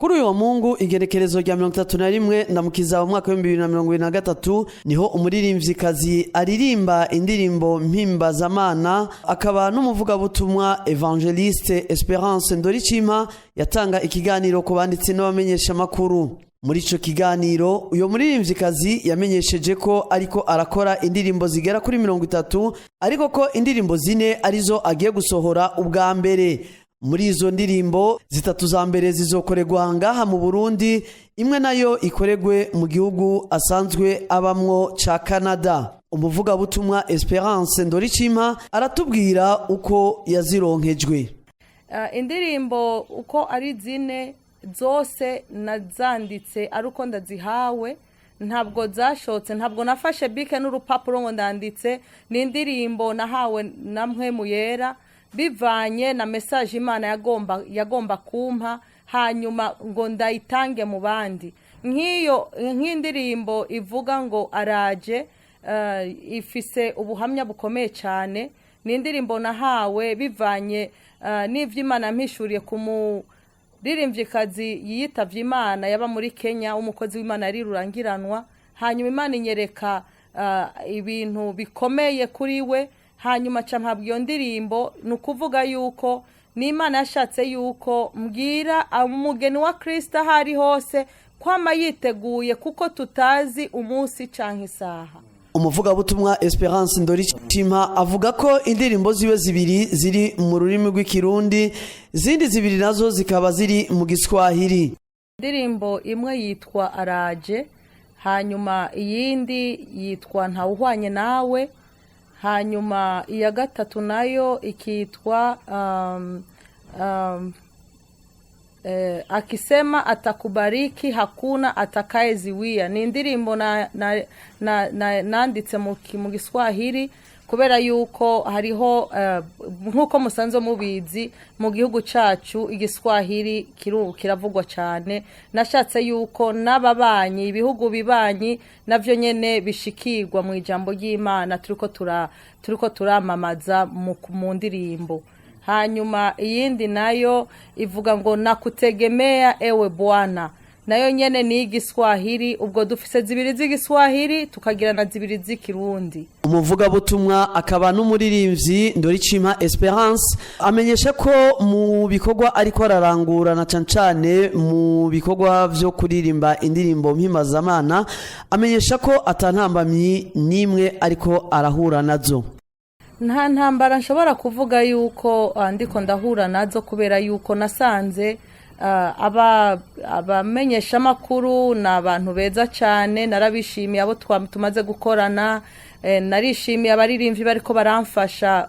Kuri uyu wa Mungu, igenekerezo rya 31 Ndamukiza mu mwaka w'2023, niho umuririmvyikazi aririmba indirimbo mpimbazamana akaba n'umuvugabutumwa Evangeliste Esperance Ndoricima yatanga ikiganiro ku banditsi n'abamenyeshamakuru. Muri ico kiganiro, uyo muririmvyikazi yamenyesheje ko ariko arakora indirimbo zigera kuri 30, ariko ko indirimbo zine arizo agiye gusohora ubwa mbere. Muri izo ndirimbo, zitatu za mbere zizokorerwa ngaha mu Burundi, imwe nayo ikoregwe mu gihugu asanzwe abamwo ca Canada. Umuvugabutumwa Esperance Ndoricima aratubwira uko yazironkejwe. Indirimbo uko ari zine zose nazanditse ari uko ndazihawe. Ntabwo zashotse, ntabwo nafashe bike n'urupapuro ngo ndanditse. Ni indirimbo nahawe na Mpwemu Yera bivanye na message Imana yagomba kumpa, hanyuma ngo ndayitange mu bandi. Nk'iyo nk'indirimbo ivuga ngo "Araje", ifise ubuhamya bukomeye cyane. Ni indirimbo nahawe bivanye n'ivyo Imana yampishuriye ku muririmvyikazi yiyitavye Imana yaba muri Kenya, w'umukozi w'Imana yari rurangiranwa. Hanyuma Imana inyereka ibintu bikomeye kuri we, hanyuma ca mpabwa iyo ndirimbo. Ni ukuvuga yuko ni Imana yashatse yuko mbwira umugeni wa Kristo aho ari hose kwama yiteguye, kuko tutazi umunsi canke isaha. Umuvugabutumwa Esperance Ndoricima avuga ko indirimbo ziwe zibiri ziri mu rurimi rw'Ikirundi, izindi zibiri nazo zikaba ziri mu Giswahili. Indirimbo imwe yitwa "Araje", hanyuma iyindi yitwa "Ntawuhwanye Nawe", hanyuma iya gatatu nayo ikitwa "Akisema Atakubariki Hakuna Atakayeziwia". Ni indirimbo nanditse mu Giswahili kubera yuko hariho nk'uko musanzwe mubizi, mu gihugu cacu Igiswahili kiravugwa cyane. Nashatse yuko n'ababanyi, ibihugu bibanyi navyo nyene bishikirwa mu ijambo ry'Imana turiko turamamaza mu ndirimbo. Hanyuma iyindi nayo ivuga ngo "Nakutegemea Ewe Bwana", nayo nyene ni Igiswahili. Ubwo dufise zibiri z'Igiswahili, tukagira na zibiri z'Ikirundi. Umuvugabutumwa akaba n'umuririmbyi Ndoricima Esperance amenyesha ko mu bikorwa ariko ararangura, na cane cane mu bikorwa vyo kuririmba indirimbo mpimbazamana, amenyesha ko atantambamyi n'imwe ariko arahura nazo. Nta ntambara nshobora kuvuga yuko ndiko ndahura nazo, kubera yuko nasanze abamenyeshamakuru ni abantu beza cyane. Narabishimiye abo tumaze gukorana. Narishimiye abaririmbyi bariko baramfasha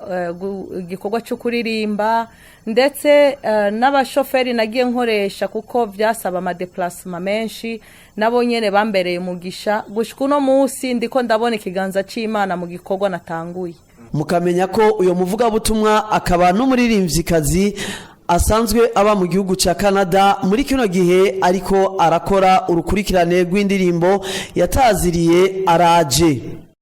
igikorwa cyo kuririmba, ndetse n'abashoferi nagiye nkoresha, kuko byasaba ama déplacements menshi. Nabo nyene bambereye umugisha. Gushika uno munsi ndiko ndabona ikiganza c'Imana mu gikorwa natanguye. Mukamenya ko uyo muvugabutumwa akaba n'umuririmvyikazi asanzwe aba mu gihugu ca Canada, muri kino gihe ariko arakora urukurikirane rw'indirimbo yataziriye "Araje".